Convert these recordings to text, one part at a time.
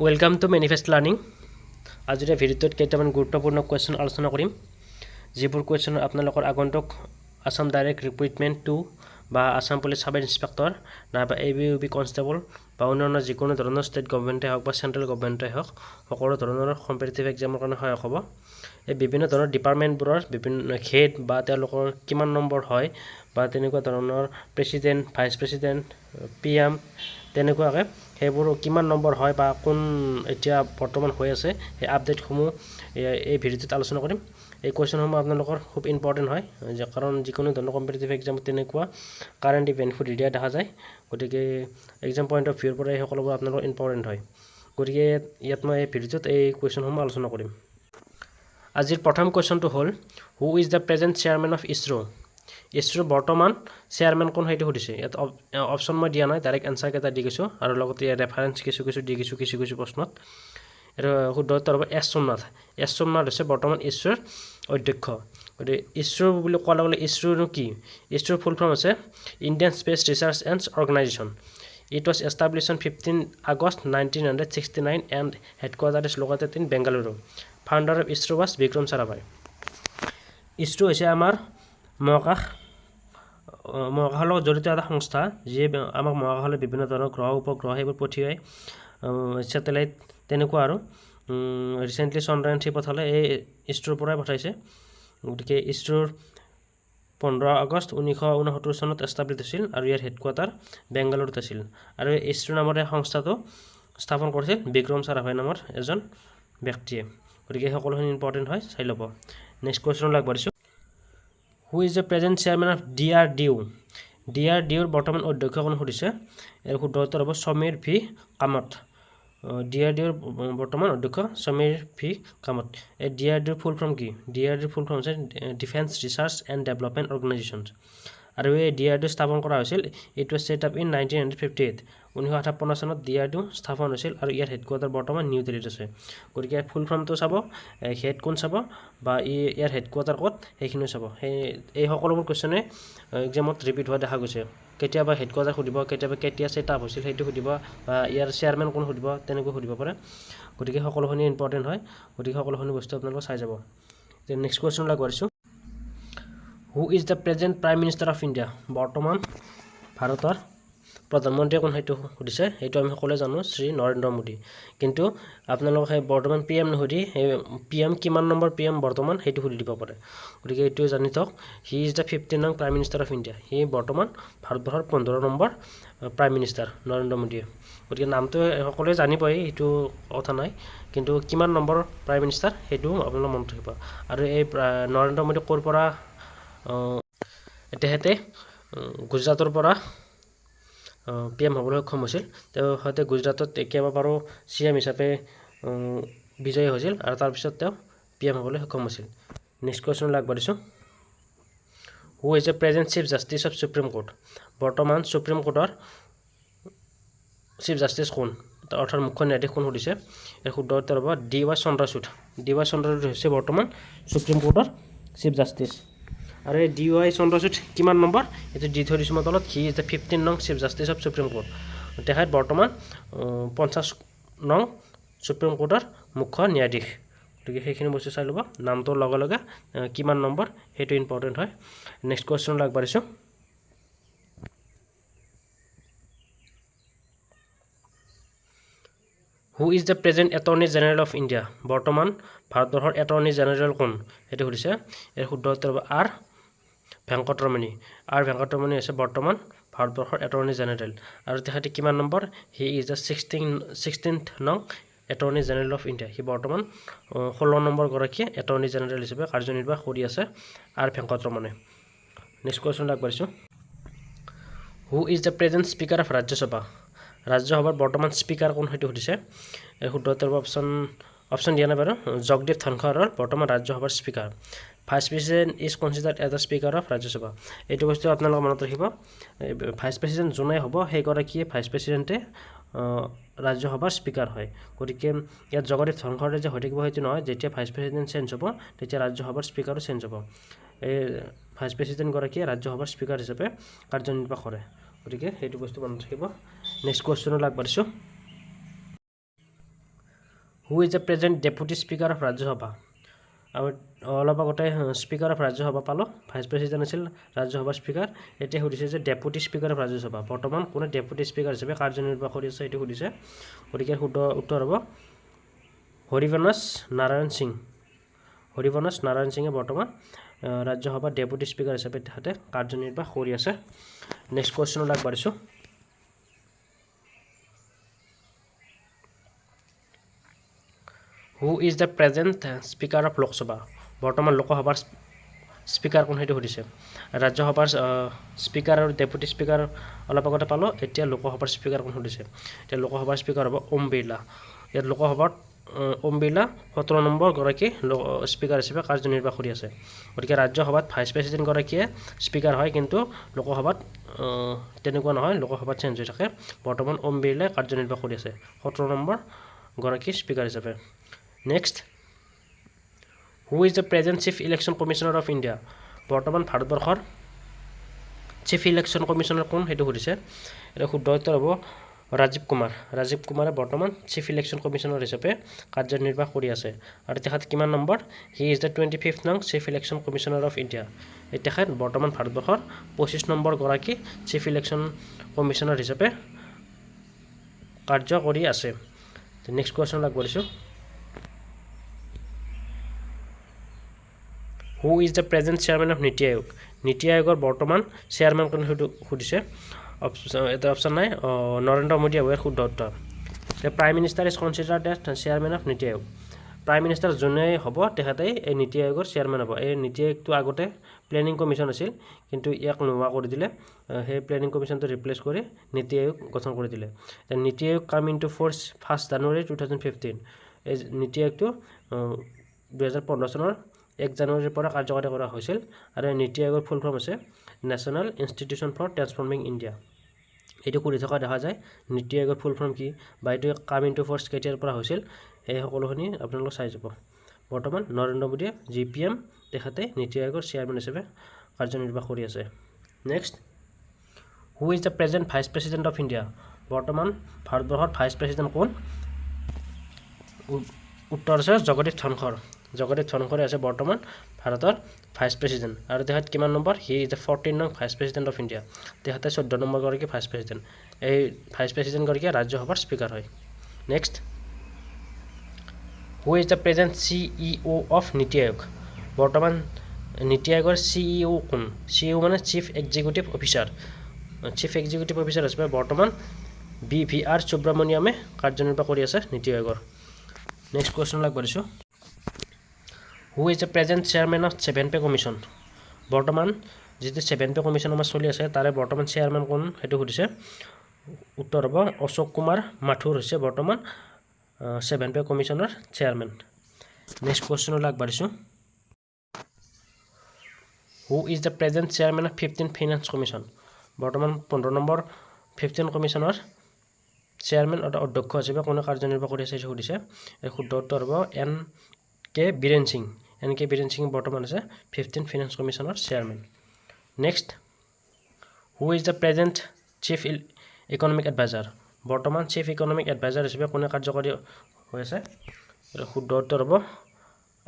Welcome to Manifest Learning. আজিৰ এই ভিডিঅ'টোত কেইটামান গুৰুত্বপূৰ্ণ কুৱেশ্যন আলোচনা কৰিম, যিবোৰ কুৱেশ্যন আপোনালোকৰ আগন্তুক আছাম ডাইৰেক্ট ৰিক্ৰুইটমেণ্ট 2 বা আছাম পুলিচ ছাব ইনস্পেক্টৰ নাইবা A B, U B constable বা অন্যান্য যিকোনো ধৰণৰ ষ্টেট গভমেণ্টে হওক বা চেণ্ট্ৰেল গভমেণ্টে হওক, সকলো ধৰণৰ কম্পিটিটিভ এক্সামৰ কাৰণে সহায়ক হ'ব। এই বিভিন্ন ধৰণৰ ডিপাৰ্টমেণ্টবোৰৰ বিভিন্ন হেড বা তেওঁলোকৰ কিমান নম্বৰ হয় বা তেনেকুৱা ধৰণৰ president, vice president, PM তেনেকুৱাকৈ সেইবোৰ কিমান নম্বৰ হয় বা কোন এতিয়া বৰ্তমান হৈ আছে, সেই আপডেটসমূহ এই ভিডিঅ'টোত আলোচনা কৰিম। এই কুৱেশ্যনসমূহ আপোনালোকৰ খুব ইম্পৰ্টেণ্ট হয় যে কাৰণ যিকোনো ধৰণৰ কম্পিটিটিভ এক্সামত তেনেকুৱা কাৰেণ্ট ইভেণ্ট সুধি দিয়া দেখা যায়। গতিকে এক্সাম পইণ্ট অফ ভিউৰ পৰা এই সকলোবোৰ আপোনালোকৰ ইম্পৰ্টেণ্ট হয়। গতিকে ইয়াত মই এই ভিডিঅ'টোত এই কুৱেশ্যনসমূহ আলোচনা কৰিম। আজিৰ প্ৰথম কুৱেশ্যনটো হ'ল, Who is the present chairman of ISRO? ইছৰোৰ বৰ্তমান চেয়াৰমেন কোন, সেইটো সুধিছে। ইয়াত অপশ্যন মই দিয়া নাই, ডাইৰেক্ট এনচাৰকেইটা দি গৈছোঁ আৰু লগতে ইয়াৰ ৰেফাৰেঞ্চ কিছু কিছু দি গৈছোঁ কিছু কিছু প্ৰশ্নত। এইটো শুদ্ধ উত্তৰ হ'ব এছ সোমনাথ। এছ সোমনাথ হৈছে বৰ্তমান ইছৰোৰ অধ্যক্ষ। গতিকে ইছৰো বুলি কোৱাৰ লগে লগে ইছৰোনো কি? ইছৰোৰ ফুল ফৰ্ম হৈছে Indian Space Research and Organisation. It was establish on 15 August 1969 and headquarter is located in Bengaluru. Founder of ISRO was Vikram Sarabhai. ISRO হৈছে আমাৰ মহাকাশৰ লগত জড়িত এটা সংস্থা, যিয়ে আমাক মহাকাশলৈ বিভিন্ন ধৰণৰ গ্ৰহ, উপগ্ৰহ সেইবোৰ পঠিয়াই, ছেটেলাইট তেনেকুৱা। আৰু ৰিচেণ্টলি চন্দ্ৰয়ান 3 পঠালে, এই ইছৰোৰ পৰাই পঠাইছে। গতিকে ইছৰোৰ 15 আগষ্ট 1969 চনত এষ্টাব্লিছ হৈছিল আৰু ইয়াৰ হেডকোৱাৰ্টাৰ বেংগালুৰুত আছিল। আৰু এই ইছৰো নামৰ এই সংস্থাটো স্থাপন কৰিছিল বিক্ৰম চাৰাভাই নামৰ এজন ব্যক্তিয়ে। গতিকে সকলোখিনি ইম্পৰ্টেণ্ট হয়, চাই ল'ব। নেক্সট কুৱেশ্যনলৈ আগবাঢ়িছোঁ। Who is the present chairman of DRDO? DRDOৰ বৰ্তমান অধ্যক্ষ কোন সুধিছে। ইয়াৰ শুদ্ধ উত্তৰ হ'ব সমীৰ ভি কামত। ডিআৰডিঅ'ৰ বৰ্তমান অধ্যক্ষ সমীৰ ভি কামত। এই ডিআৰডিঅ'ৰ ফুল ফৰ্ম কি? ডিআৰডিঅ'ৰ ফুল ফৰ্ম হৈছে Defence Research and Development Organisation। আৰু এই ডিআৰডিঅ' স্থাপন কৰা হৈছিল, it was set up in 1958। 1958 চনত ডিআৰডিঅ' স্থাপন হৈছিল আৰু ইয়াৰ হেডকোৱাৰ্টাৰ বৰ্তমান নিউ দিল্লীত আছে। গতিকে ইয়াৰ ফুল ফৰ্মটো চাব, হেড কোন চাব বা ইয়াৰ হেডকোৱাৰ্টাৰ ক'ত সেইখিনিও চাব। এই সকলোবোৰ কুৱেশ্যনে এক্সামত ৰিপিট হোৱা দেখা গৈছে। কেতিয়াবা হেডকোৱাৰ্টাৰ সুধিব, কেতিয়াবা কেতিয়া ছেট আপ হৈছিল সেইটো সুধিব বা ইয়াৰ চেয়াৰমেন কোন সুধিব, তেনেকৈ সুধিব পাৰে। গতিকে সকলোখিনি ইম্পৰ্টেণ্ট হয়। গতিকে সকলোখিনি বস্তু আপোনালোকে চাই যাব। এতিয়া নেক্সট কুৱেশ্যনলৈ আগবাঢ়িছোঁ। Who is the present Prime Minister of India? বৰ্তমান ভাৰতৰ প্ৰধানমন্ত্ৰী কোন, সেইটো সুধিছে। সেইটো আমি সকলোৱে জানো, শ্ৰী নৰেন্দ্ৰ মোদী। কিন্তু আপোনালোক সেই বৰ্তমান পিএম নুসুধি, সেই পিএম কিমান নম্বৰ পিএম বৰ্তমান সেইটো সুধি দিব পাৰে। গতিকে এইটোৱে জানি থওক। He is the 15 নং Prime Minister of India. সি বৰ্তমান ভাৰতবৰ্ষৰ 15 নম্বৰ প্ৰাইম মিনিষ্টাৰ নৰেন্দ্ৰ মোদীয়ে। গতিকে নামটো সকলোৱে জানিবই, সেইটো কথা নাই। কিন্তু কিমান নম্বৰ প্ৰাইম মিনিষ্টাৰ সেইটো আপোনালোকে মনত ৰাখিব। আৰু এই নৰেন্দ্ৰ মোদী ক'ৰ পৰা? তেখেতে গুজৰাটৰ পৰা পিএম হ'বলৈ সক্ষম হৈছিল। তেওঁ হয়তো গুজৰাটত কেইবাবাৰো চি এম হিচাপে বিজয়ী হৈছিল আৰু তাৰপিছত তেওঁ পিএম হ'বলৈ সক্ষম হৈছিল। নেক্সট কুৱেশ্যনলৈ আগবাঢ়িছোঁ। Who is a present Chief Justice of Supreme Court? বৰ্তমান ছুপ্ৰিম কোৰ্টৰ চিফ জাষ্টিছ কোন, অৰ্থাৎ মুখ্য ন্যায়াধীশ কোন সুধিছে। ইয়াৰ শুদ্ধ উত্তৰ হ'ব D Y Chandrachud. D Y Chandrachud হৈছে বৰ্তমান ছুপ্ৰিম কোৰ্টৰ চিফ জাষ্টিছ। আৰু এই ডি ৱাই চন্দ্ৰচূড় কিমান নম্বৰ, এইটো দি থৈ দিছোঁ মই তলত। He is the 15 নং Chief Justice of Supreme Court. তেখেত বৰ্তমান 50 নং ছুপ্ৰিম কোৰ্টৰ মুখ্য ন্যায়াধীশ। গতিকে সেইখিনি বস্তু চাই ল'ব। নামটোৰ লগে লগে কিমান নম্বৰ সেইটো ইম্পৰ্টেণ্ট হয়। নেক্সট কুৱেশ্যনলৈ আগবাঢ়িছোঁ। Who is the present Attorney General of India? বৰ্তমান ভাৰতবৰ্ষৰ এটৰ্নী জেনেৰেল কোন, সেইটো সুধিছে। ইয়াৰ শুদ্ধ উত্তৰ হ'ব আৰ ভেংকটৰমণি। আৰ ভেংকটৰমণি হৈছে বৰ্তমান ভাৰতবৰ্ষৰ এটৰ্নী জেনেৰেল। আৰু তেখেতে কিমান number? He is the 16th নং এটৰ্নী জেনেৰেল অফ ইণ্ডিয়া। সি বৰ্তমান 16 নম্বৰ গৰাকীয়ে এটৰ্নী জেনেৰেল হিচাপে কাৰ্যনিৰ্বাহ কৰি আছে, আৰ ভেংকটৰমণে। নেক্সট কুৱেশ্যনলৈ আগবাঢ়িছোঁ। Who is the present Speaker of Rajya Sabha? ৰাজ্যসভাৰ বৰ্তমান স্পীকাৰ কোন, সেইটো সুধিছে। এই শুদ্ধ উত্তৰ অপশ্যন দিয়া নাই বাৰু। জগদীপ ধনখৰৰ বৰ্তমান ৰাজ্যসভাৰ speaker. Vice President is considered as the Speaker of Rajya Sabha. এইটো বস্তু আপোনালোকে মনত ৰাখিব। ভাইচ প্ৰেচিডেণ্ট যোনেই হ'ব, সেইগৰাকীয়ে ভাইচ প্ৰেচিডেণ্টে ৰাজ্যসভাৰ স্পীকাৰ হয়। গতিকে ইয়াত জগদীপ ধনখৰে যে হৈ থাকিব সেইটো নহয়। যেতিয়া ভাইচ প্ৰেচিডেণ্ট চেঞ্জ হ'ব, তেতিয়া ৰাজ্যসভাৰ স্পীকাৰো চেঞ্জ হ'ব। এই ভাইচ প্ৰেচিডেণ্টগৰাকীয়ে ৰাজ্যসভাৰ স্পীকাৰ হিচাপে কাৰ্যনিৰ্বাহ কৰে। গতিকে সেইটো বস্তু মনত ৰাখিব। নেক্সট কুৱেশ্যনলৈ আগবাঢ়িছোঁ। Who is the present deputy speaker of Rajya Sabha? আৰু অলপ আগতে স্পীকাৰ অফ ৰাজ্যসভা পালোঁ, ভাইচ প্ৰেচিডেণ্ট আছিল ৰাজ্যসভাৰ স্পীকাৰ। এতিয়া সুধিছে যে ডেপুটি স্পীকাৰ অফ ৰাজ্যসভা, বৰ্তমান কোনে ডেপুটি স্পীকাৰ হিচাপে কাৰ্যনিৰ্বাহ কৰি আছে এইটো সুধিছে। গতিকে শুদ্ধ উত্তৰ হ'ব হৰিবংশ নাৰায়ণ সিং। হৰিবংশ নাৰায়ণ সিঙে বৰ্তমান ৰাজ্যসভাৰ ডেপুটি স্পীকাৰ হিচাপে তেখেতে কাৰ্যনিৰ্বাহ কৰি আছে। নেক্সট কুৱেশ্যনলৈ আগবাঢ়িছোঁ। Who is the present speaker of Lok Sabha? বৰ্তমান লোকসভাৰ স্পীকাৰ কোন সেইটো সুধিছে। ৰাজ্যসভাৰ স্পীকাৰ আৰু ডেপুটি স্পীকাৰ অলপ আগতে পালোঁ, এতিয়া লোকসভাৰ স্পীকাৰ কোন সুধিছে। এতিয়া লোকসভাৰ স্পীকাৰ হ'ব ওম বিৰলা। ইয়াত লোকসভাত ওম বিৰলা 17 নম্বৰ গৰাকী স্পীকাৰ হিচাপে কাৰ্যনিৰ্বাহ কৰি আছে। গতিকে ৰাজ্যসভাত ভাইচ প্ৰেচিডেণ্টগৰাকীয়ে স্পীকাৰ হয়, কিন্তু লোকসভাত তেনেকুৱা নহয়, লোকসভাত চেঞ্জ হৈ থাকে। বৰ্তমান ওম বিৰলাই কাৰ্যনিৰ্বাহ কৰি আছে 17 নম্বৰ গৰাকী স্পীকাৰ হিচাপে। Next, who is the present chief election commissioner of India? বৰ্তমান ভাৰতবৰ্ষৰ চিফ ইলেকশ্যন কমিশ্যনাৰ কোন সেইটো সুধিছে। এতিয়া শুদ্ধ উত্তৰ হ'ব ৰাজীৱ কুমাৰ। ৰাজীৱ কুমাৰে বৰ্তমান চিফ ইলেকশ্যন কমিশ্যনাৰ হিচাপে কাৰ্যনিৰ্বাহ কৰি আছে। আৰু তেখেত কিমান number? He is the 25th নং chief election commissioner of India. এই তেখেত বৰ্তমান ভাৰতবৰ্ষৰ 25 নম্বৰ গৰাকী চিফ ইলেকশ্যন কমিশ্যনাৰ হিচাপে কাৰ্য কৰি আছে। নেক্সট কুৱেশ্যন আগবাঢ়িছোঁ। Who is the present chairman of NITI Aayog? নীতি আয়োগৰ বৰ্তমান চেয়াৰমেন কোন সেইটো সুধিছে। এটা অপশ্যন নাই, নৰেন্দ্ৰ মোদী হ'ব ইয়াৰ শুদ্ধ উত্তৰ। Prime minister is considered as chairman of NITI Aayog. Prime minister যোনেই হ'ব তেখেতেই এই নীতি আয়োগৰ চেয়াৰমেন হ'ব। এই নীতি আয়োগটো আগতে প্লেনিং কমিশ্যন আছিল, কিন্তু ইয়াক নোহোৱা কৰি দিলে। সেই প্লেনিং কমিশ্যনটো ৰিপ্লেচ কৰি নীতি আয়োগ গঠন কৰি দিলে। NITI Aayog come into force 1 January 2015। এই নীতি আয়োগটো 2015 চনৰ 1 জানুৱাৰীৰ পৰা কাৰ্যকাৰী কৰা হৈছিল। আৰু এই নীতি আয়োগৰ ফুল ফৰ্ম হৈছে national institution for transforming India. এইটো সুধি থকা দেখা যায়, নীতি আয়োগৰ ফুল ফৰ্ম কি বা এইটো কাম ইন টু ফ'ৰ্চ কেতিয়াৰ পৰা হৈছিল, সেই সকলোখিনি আপোনালোকে চাই যাব। বৰ্তমান নৰেন্দ্ৰ মোদীয়ে জি পি এম তেখেতে নীতি আয়োগৰ চেয়াৰমেন হিচাপে কাৰ্যনিৰ্বাহ কৰি আছে। Next, who is the present vice president of India? বৰ্তমান ভাৰতবৰ্ষৰ ভাইচ প্ৰেচিডেণ্ট কোন? উত্তৰ আছে জগদীপ ধনখৰ। জগদীপ ধনখৰে আছে বৰ্তমান ভাৰতৰ ভাইচ প্ৰেচিডেণ্ট। আৰু তেখেত কিমান number? He is the 14 নং ভাইচ প্ৰেচিডেণ্ট অফ ইণ্ডিয়া। তেখেতে 14 নম্বৰগৰাকী ভাইচ প্ৰেচিডেণ্ট। এই ভাইচ প্ৰেচিডেণ্টগৰাকীয়ে ৰাজ্যসভাৰ স্পীকাৰ হয়। Next, who is the present CEO of NITI Aayog? বৰ্তমান নীতি আয়োগৰ CEO কোন? CEO মানে chief executive officer. Chief executive officer হিচাপে বৰ্তমান বি ভি আৰ সুব্ৰমণিয়ামে কাৰ্যনিৰ্বাহ কৰি আছে নীতি আয়োগৰ। নেক্সট কুৱেশ্যনলৈ আগবাঢ়িছোঁ। Who is the present chairman of seven pay commission? বৰ্তমান যিটো ছেভেন পে কমিশ্যন আমাৰ চলি আছে তাৰে বৰ্তমান চেয়াৰমেন কোন সেইটো সুধিছে। উত্তৰ হ'ব অশোক কুমাৰ মাথুৰ হৈছে বৰ্তমান ছেভেন পে কমিশ্যনৰ চেয়াৰমেন। নেক্সট কুৱেশ্যনলৈ আগবাঢ়িছোঁ। Who is the present chairman of 15 finance commission? বৰ্তমান 15 নম্বৰ 15 কমিশ্যনৰ চেয়াৰমেন অৰ্থাৎ অধ্যক্ষ হিচাপে কোনে কাৰ্যনিৰ্বাহ কৰি আছে সেইটো সুধিছে। এই শুদ্ধ উত্তৰ হ'ব N K Biren Singh. N K Biren Singh বৰ্তমান আছে 15 finance কমিশ্যনৰ chairman. Next, who is the present chief economic adviser? বৰ্তমান চিফ ইকনমিক এডভাইজাৰ হিচাপে কোনে কাৰ্যকৰী হৈ আছে? শুদ্ধ উত্তৰ হ'ব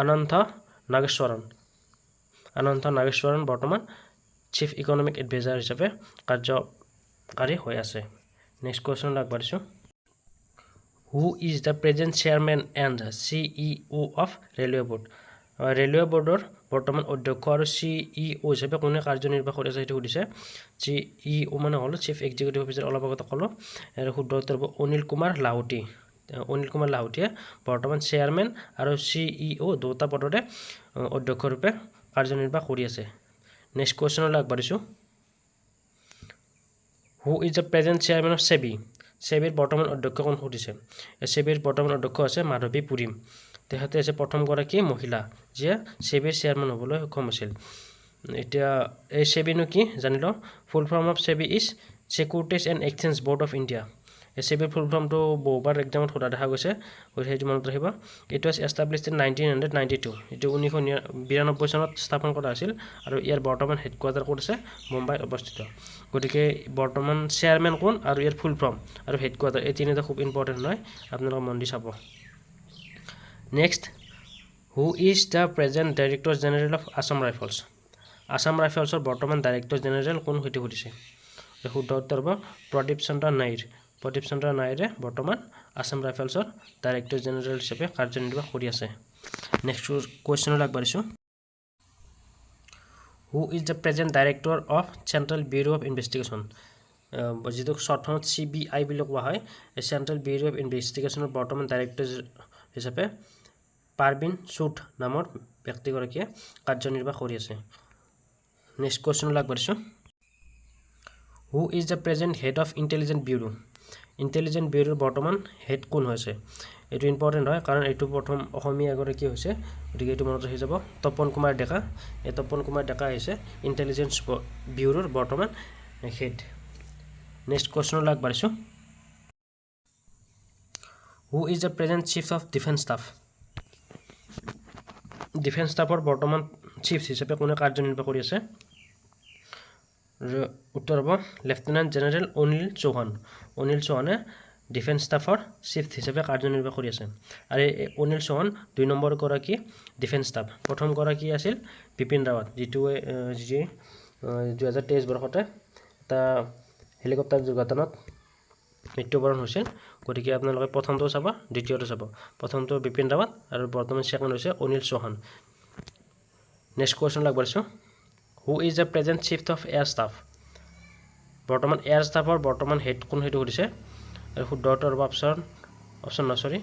অনন্ত নাগেশ্বৰন। অনন্ত নাগেশ্বৰন বৰ্তমান চিফ ইকনমিক এডভাইজাৰ হিচাপে কাৰ্যকাৰী হৈ আছে। নেক্সট কুৱেশ্যনলৈ আগবাঢ়িছোঁ। Who is the present chairman and CEO of railway board? Railway ব'ৰ্ডৰ বৰ্তমান অধ্যক্ষ আৰু CEO হিচাপে কোনে কাৰ্যনিৰ্বাহ কৰি আছে সেইটো সুধিছে। CEO মানে হ'ল চিফ এক্সিকিউটিভ অফিচাৰ, অলপ আগতে ক'লোঁ। ইয়াৰ শুদ্ধ উত্তৰ হ'ব অনিল কুমাৰ লাহোটি। অনিল কুমাৰ লাহোটিয়ে বৰ্তমান চেয়াৰমেন আৰু CEO দুটা পদতে অধ্যক্ষৰূপে কাৰ্যনিৰ্বাহ কৰি আছে। নেক্সট কুৱেশ্যনলৈ আগবাঢ়িছোঁ। Who is the present chairman of SEBI? ছেবিৰ বৰ্তমান অধ্যক্ষ কোন সুধিছে। ছেবিৰ বৰ্তমান অধ্যক্ষ আছে মাধৱী পুৰী। তেখেতে হৈছে প্ৰথমগৰাকী মহিলা যিয়ে ছেবিৰ চেয়াৰমেন হ'বলৈ সক্ষম হৈছিল। এতিয়া এই ছেবিনো কি জানি লওঁ। Full form of SEBI is securities and exchange board of India. এই ছেবিৰ ফুল ফৰ্মটো বহুবাৰ এক্সামত সোধা দেখা গৈছে, গতিকে সেইটো মনত ৰাখিব। It was established in 1992। এইটো 1992 চনত স্থাপন কৰা হৈছিল আৰু ইয়াৰ বৰ্তমান হেডকোৱাৰ্টাৰ ক'ত আছে? মুম্বাইত অৱস্থিত। গতিকে বৰ্তমান চেয়াৰমেন কোন আৰু ইয়াৰ ফুল ফৰ্ম আৰু হেডকোৱাৰ্টাৰ, এই তিনিটা খুব ইম্পৰ্টেণ্ট হয়, আপোনালোকে মন দি চাব। Next, who is the present Director General of Assam Rifles? Assam ৰাইফলছৰ বৰ্তমান ডাইৰেক্টৰ জেনেৰেল কোন, সেইটো সুধিছে। শুদ্ধ উত্তৰ হ'ব প্ৰদীপ চন্দ্ৰ নাইৰ। প্ৰদীপ চন্দ্ৰ নাইৰে বৰ্তমান আছাম ৰাইফলছৰ ডাইৰেক্টৰ জেনেৰেল হিচাপে কাৰ্যনিৰ্বাহ কৰি আছে। নেক্সট কুৱেশ্যনলৈ আগবাঢ়িছোঁ। Who is the present Director of Central Bureau of Investigation? যিটোক শ্বৰ্ট ফৰ্মত চিবিআই বুলি কোৱা হয়, এই চেণ্ট্ৰেল ব্যুৰ' অফ ইনভেষ্টিগেশ্যনৰ বৰ্তমান ডাইৰেক্টৰ হিচাপে পাৰবীন চুড নামৰ ব্যক্তিগৰাকীয়ে কাৰ্যনিৰ্বাহ কৰি আছে। নেক্সট কুৱেশ্যনলৈ আগবাঢ়িছোঁ। Who is the present head of Intelligence Bureau? Intelligence ব্যুৰোৰ বৰ্তমান হেড কোন হৈছে? এইটো ইম্পৰ্টেণ্ট হয়, কাৰণ এইটো প্ৰথম অসমীয়া এগৰাকী হৈছে, গতিকে এইটো মনত ৰাখি যাব, তপন কুমাৰ ডেকা। এই তপন কুমাৰ ডেকা হৈছে ইণ্টেলিজেঞ্চ ব্যুৰোৰ বৰ্তমান হেড। নেক্সট কুৱেশ্যনলৈ আগবাঢ়িছোঁ। Who is the present Chief of Defence Staff? Defence ষ্টাফৰ বৰ্তমান চিফ হিচাপে কোনে কাৰ্যনিৰ্বাহ কৰি আছে? উত্তৰ হ'ব লেফটেনেণ্ট জেনেৰেল অনিল চৌহান। অনিল চৌহানে ডিফেন্স ষ্টাফৰ চিফ হিচাপে কাৰ্যনিৰ্বাহ কৰি আছে আৰু এই অনিল চৌহান 2 নম্বৰগৰাকী ডিফেন্স ষ্টাফ। প্ৰথমগৰাকী আছিল বিপিন ৰাৱাত, যি 2023 বৰ্ষতে এটা হেলিকপ্টাৰ দুৰ্ঘটনাত মৃত্যুবৰণ হৈছিল। গতিকে আপোনালোকে প্ৰথমটো চাব, দ্বিতীয়টো চাব। প্ৰথমটো বিপিন ৰাৱাত আৰু বৰ্তমান ছেকেণ্ড হৈছে অনিল চৌহান। নেক্সট কুৱেশ্যন আগবাঢ়িছোঁ। Who is the present Chief of Air Staff? বৰ্তমান এয়াৰ ষ্টাফৰ বৰ্তমান হেড কোন, সেইটো সুধিছে। আৰু শুদ্ধ উত্তৰ হ'ব অপশ্যন অপশ্যন নহয়, চৰি,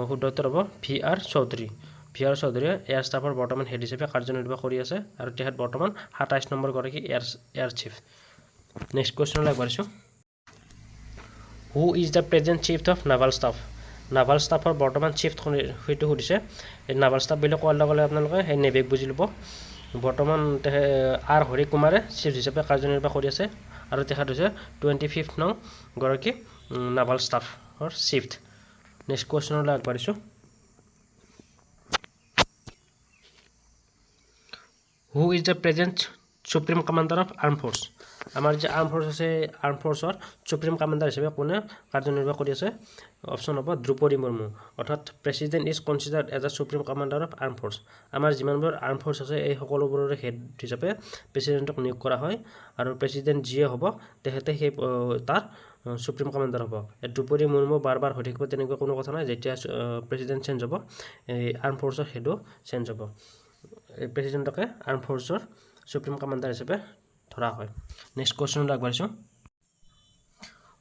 শুদ্ধ উত্তৰ হ'ব V R Chowdhury. V R চৌধুৰীয়ে এয়াৰ ষ্টাফৰ বৰ্তমান হেড হিচাপে কাৰ্যনিৰ্বাহ কৰি আছে আৰু তেখেত বৰ্তমান 27 নম্বৰগৰাকী এয়াৰ চিফ। নেক্সট কুৱেশ্যনলৈ আগবাঢ়িছোঁ। Who is the present Chief of Naval Staff? Naval ষ্টাফৰ বৰ্তমান চিফ সেইটো সুধিছে। এই নাভাল ষ্টাফ বুলি কোৱাৰ লগে লগে আপোনালোকে সেই নেভিক বুজি ল'ব। বৰ্তমান তেখেত আৰ হৰি কুমাৰে চিফ হিচাপে কাৰ্যনিৰ্বাহ কৰি আছে আৰু তেখেত হৈছে 25 নং গৰাকী নাভাল ষ্টাফৰ চিফ। নেক্সট কুৱেশ্যনলৈ আগবাঢ়িছোঁ। Who is the present Supreme Commander of Armed Force? আমাৰ যে আৰ্ম ফ'ৰ্চ আছে, আৰ্ম ফ'ৰ্চৰ চুপ্ৰিম কমাণ্ডাৰ হিচাপে কোনে কাৰ্যনিৰ্বাহ কৰি আছে? অপশ্যন হ'ব দ্ৰৌপদী মুৰ্মু। অৰ্থাৎ President is considered as a Supreme Commander of Armed Force. আমাৰ যিমানবোৰ আৰ্ম ফ'ৰ্চ আছে, এই সকলোবোৰৰে হেড হিচাপে প্ৰেচিডেণ্টক নিয়োগ কৰা হয় আৰু প্ৰেচিডেণ্ট যিয়ে হ'ব, তেখেতে সেই তাৰ চুপ্ৰিম কমাণ্ডাৰ হ'ব। দ্ৰৌপদী মুৰ্মু বাৰ বাৰ হৈ থাকিব, তেনেকুৱা কোনো কথা নাই। যেতিয়া প্ৰেচিডেণ্ট চেঞ্জ হ'ব, এই আৰ্ম ফ'ৰ্চৰ হেডো চেঞ্জ হ'ব। এই প্ৰেচিডেণ্টকে আৰ্ম ফ'ৰ্চৰ চুপ্ৰিম কমাণ্ডাৰ হিচাপে ধৰা হয়। নেক্সট কুৱেশ্যনলৈ আগবাঢ়িছোঁ।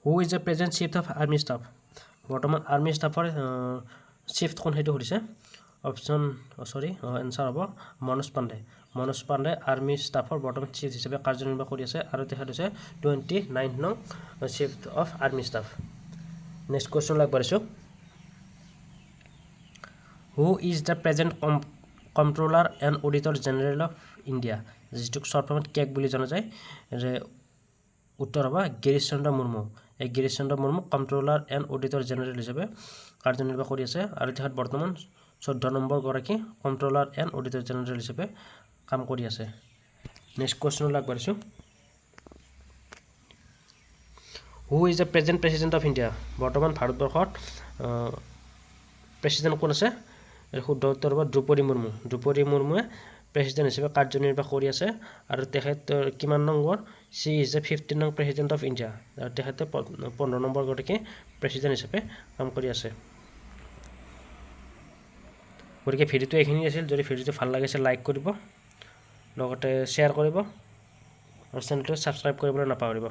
Who is the present Chief of Army Staff? বৰ্তমান আৰ্মি ষ্টাফৰ চিফ কোন, সেইটো সুধিছে। অপশ্যন, চৰি, এনচাৰ হ'ব মনোজ পাণ্ডে। মনোজ পাণ্ডে আৰ্মি ষ্টাফৰ বৰ্তমান চিফ হিচাপে কাৰ্যনিৰ্বাহ কৰি আছে আৰু তেখেত হৈছে 29 নং chief of army staff. Next কুৱেশ্যনলৈ আগবাঢ়িছোঁ। Who is the present Comptroller and Auditor General of India, যিটোক শ্বৰ্ট ফৰ্মত কেগ বুলি জনা যায়? উত্তৰ হ'ব গিৰিশ চন্দ্ৰ মুৰ্মু। এই Girish Chandra Murmu controller and auditor general হিচাপে কাৰ্যনিৰ্বাহ কৰি আছে আৰু তেখেত বৰ্তমান 14 নম্বৰগৰাকী কণ্ট্ৰলাৰ এণ্ড অডিটৰ জেনেৰেল হিচাপে কাম কৰি আছে। নেক্সট কুৱেশ্যনলৈ আগবাঢ়িছোঁ। Who is the present President of India? বৰ্তমান ভাৰতবৰ্ষত প্ৰেচিডেণ্ট কোন আছে? শুদ্ধ উত্তৰ হ'ব দ্ৰৌপদী মুৰ্মু। দ্ৰৌপদী মুৰ্মুৱে প্ৰেচিডেণ্ট হিচাপে কাৰ্যনিৰ্বাহ কৰি আছে আৰু তেখেত কিমান number? She is the 15 নং প্ৰেচিডেণ্ট অফ ইণ্ডিয়া আৰু তেখেতে 15 নম্বৰ গৰাকী প্ৰেচিডেণ্ট হিচাপে কাম কৰি আছে। গতিকে ভিডিঅ'টো এইখিনি আছিল। যদি ভিডিঅ'টো ভাল লাগিছে, লাইক কৰিব, লগতে শ্বেয়াৰ কৰিব আৰু চেনেলটো ছাবস্ক্ৰাইব কৰিবলৈ নাপাহৰিব।